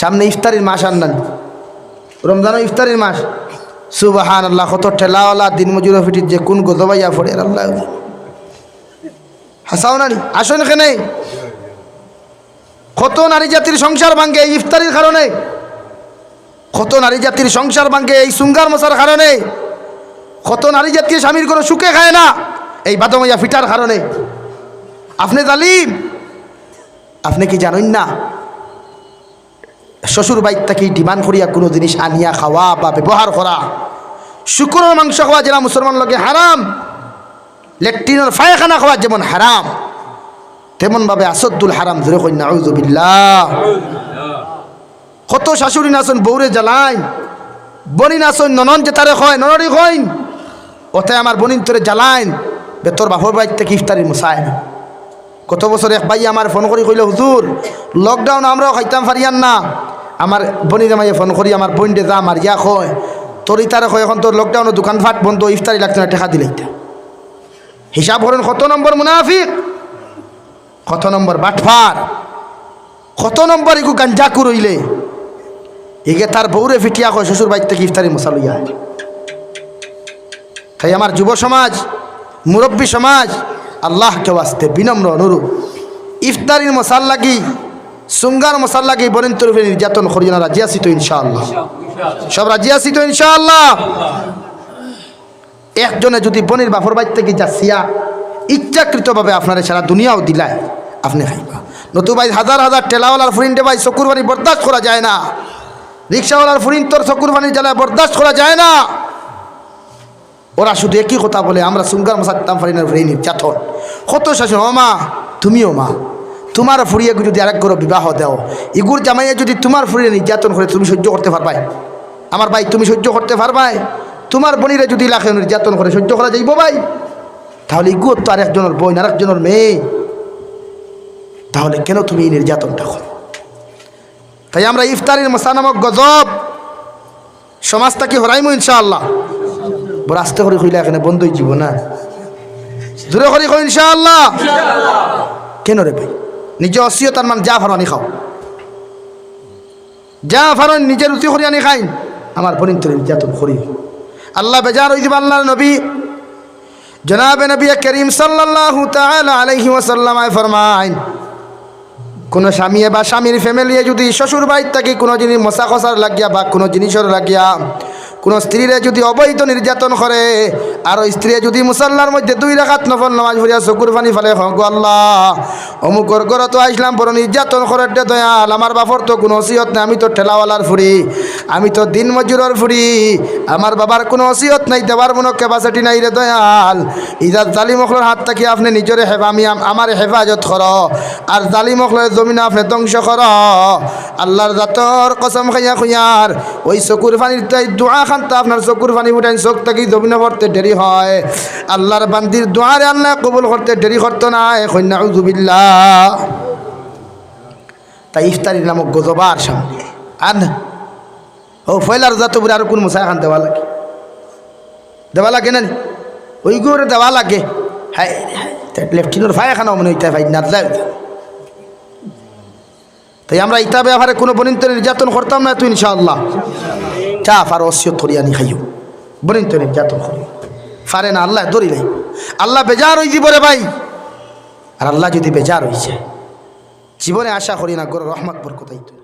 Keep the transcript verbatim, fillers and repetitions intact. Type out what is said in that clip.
সামনে ইফতারির মাস আর নানি, রমজানও ইফতারির মাস। সুবহানাল্লাহ, কত ঠেলাওয়ালা, দিনমজুরর ফিটিত যে কুন গজব আইয়া পড়ের আল্লায় জানে। হাছাউ নানি? আসইন কেনে? কত নারী জাতির সংসার ভাঙ্গে এই ইফতারির কারণে, কত নারী জাতির সংসার ভাঙ্গে এই সুঙ্গার মশার কারণে, কত নারী জাতির স্বামীর ঘরো সুখে খায় না এই বাদাম আইয়া ফিটার কারণে। আপনে জালিম, আপনে কি জানইন না? শ্বশুর বাইর থাকি ডিমান্ড করিয়া কুনু জিনিস আনিয়া খাওয়া বা ব্যবহার করা, শুকুরর মাংস খাওয়া যেরা মুসলমান লগে হারাম, লেট্রিনর পায়খানা খাওয়া যেমন হারাম, তেমন ভাবে আসাদ্দুল হারাম। জোরে কইন নাউজুবিল্লাহ। কত শাশুড়িন আছইন বউরে জ্বালাইন, বইনিন আছইন, ননদ যেতারে কয়, ননদি কইন, অতে আমার বইনিন তোরে জ্বালাইন, বে তোর বাপর বাড়িত থাকি ইফতারির মশা আয় না। গত বছর এক ভাইয়ে আমারে ফোন করি কইলো, "হুজুর, লকডাউন আমরাও খাইতাম পারিয়ার না।" আমার বইনির মাইয়ে ফোন করি আমার বইনরে যা মারিয়া কয়, "তোর ইতারে কয় অখন তোর লকডাউনো দোকানপাট বন্ধ, ইফতারি লাগতো না, টেকা দিলাইতা।" হিসাব করইন কত নম্বর মুনাফিক, কত নম্বর বাটপার, কত নম্বর ইগু গাঞ্জাখুর অইলে ইগে তার বউরে ফিটিয়া কয় শ্বশুর বাড়িত থাকি ইফতারির মশা লইয়া আয়। তাই আমার যুব সমাজ, মুরব্বী সমাজ, আল্লাহকে ওয়াস্তে বিনম্র অনুরোধ, ইফতারির মশার লাগি, সুঙ্গার মশার লাগি বইনিন্তর উপরে নির্যাতন করিও না। রাজি আছি তো ইনশাআল্লাহ? সব রাজি আছি তো ইনশাআল্লাহ? একজনে যুদি বইনির বাপর বাড়িত থাকি যাচিয়া ইচ্ছাকৃতভাবে আপনারে সারা দুনিয়াও দিলায়, আপনে খাইবা। নতুবা ভাই, হাজার হাজার ঠেলাওয়ালার ফুরিনরে ভাই, চকুর পানি বরদাস্ত করা যায় না। রিক্সাওয়ালার ফুরিন্তর চকুর পানির জ্বালায় বরদাস্ত করা যায় না। ওরা শুধু একই কথা বলে, "আমরা সুঙ্গার মশা দিতাম পারি না, ফুরি নির্যাতন।" কত শাশুড়ি, "ও মা, তুমিও মা, তুমার ফুরিয়ে যুদি আরেক ঘরো বিবাহ দেও, ইগুর জামাইয়ে যুদি তুমার ফুরিয়ে নির্যাতন করে, তুমি সহ্য করতে পারবায়? আমার ভাই, তুমি সহ্য করতে পারবায়? তুমার বইনিরে যুদি লাখে নির্যাতন করে, সহ্য করা যাইবো ভাই? তাহলে ইগুর তো আরেকজনর বইন, আরেকজনর মেয়ে, তাহলে কেন তুমি এই নির্যাতনটা করো?" তাই আমরা ইফতারির মশা নামক গজব সমাজ থাকি হরাইমু ইনশাআল্লাহ। বড় আস্তে করি কইলা, এখানে বন্ধ অইযিবো না? জোরে করি কও ইনশাআল্লাহ। কেন রে ভাই? নিজে অসিয়ত আর মান যা পারো আনি খাও, যা পারো নিজে রুজি করি আনি খাইন, আমার বইনিন্তরে নির্যাতন করি। আল্লাহ বেজার অইযিবা। আল্লাহর নবী, জনাবে নবী করিম সাল্লাল্লাহু তাআলা আলাইহি ওয়াসাল্লামে ফরমাইন, কুনু স্বামীয়ে বা স্বামীর ফ্যামিলিয়ে যুদি শ্বশুর বাড়িত থাকি কুনু জিনিস মশা খসার লাগিয়া বা কুনু জিনিসর লাগিয়া কুনু স্ত্রীরে যুদি অবৈধ নির্যাতন করে, আর ওই স্ত্রীয়ে যুদি মুসাল্লার মধ্যে দুই রাকাত নফল নামাজ পড়িয়া চকুর পানি ফালে, "হো গো আল্লাহ, অমুকর ঘরো তো আইছলাম, বড় নির্যাতন করের রে দয়াল, আমার বাপর তো কুনু ওসিয়ত নাই, আমি তো ঠেলাওয়ালার ফুরি, আমি তো দিন মজুরর ফুরি, আমার বাবার কুনু ওসিয়ত নাই, দেওয়ার মনো capacity নাই রে দয়াল।" ইজাত জালিম অকলর হাত থাকি আপনে নিজরে হেফা-, আমি আম-, আমারে হেফাজত করো, আর জালিম অকলর জমিন আপনে ধ্বংস করো। আল্লাহর জাতর কসম খাইয়া কইয়ার, ওই চকুর পানির তাই দোয়া খান্তা আপনার চকুর পানি উঠাইন, চোখ থাকি জমিনো পড়তে দেরি হয়। আল্লাহর বান্দির দোয়ারে আল্লায় কবুল করতে দেরি করতো নায়। কইন নাউজুবিল্লাহ। তাই ইফতারির নামক গজবার সামনে আর না। ও পয়লা রোজা তো বুলে আরো কুন মশা খান দেওয়া লাগে, দেওয়া লাগে না নি? ওই গুরে দেওয়া লাগে। হায়, হায়, তে লেট্রিনর পায়খানাও মনে অইতে পাই না যায়। তাই আমরা ইতা ব্যাপারে কুনু বইনিন্তরে নির্যাতন করতাম না তো ইনশাআল্লাহ। যা পারো ওসিয়ত করি আনি খাইও, বইনিন্তরে নির্যাতন করি। পারে না, আল্লায় ধরি নাই। আল্লাহ বেজার অইযিবো রে ভাই। আর আল্লাহ যুদি বেজার অইযায়, জীবনে আশা করি না ঘরো রহমত বরকত আইতো।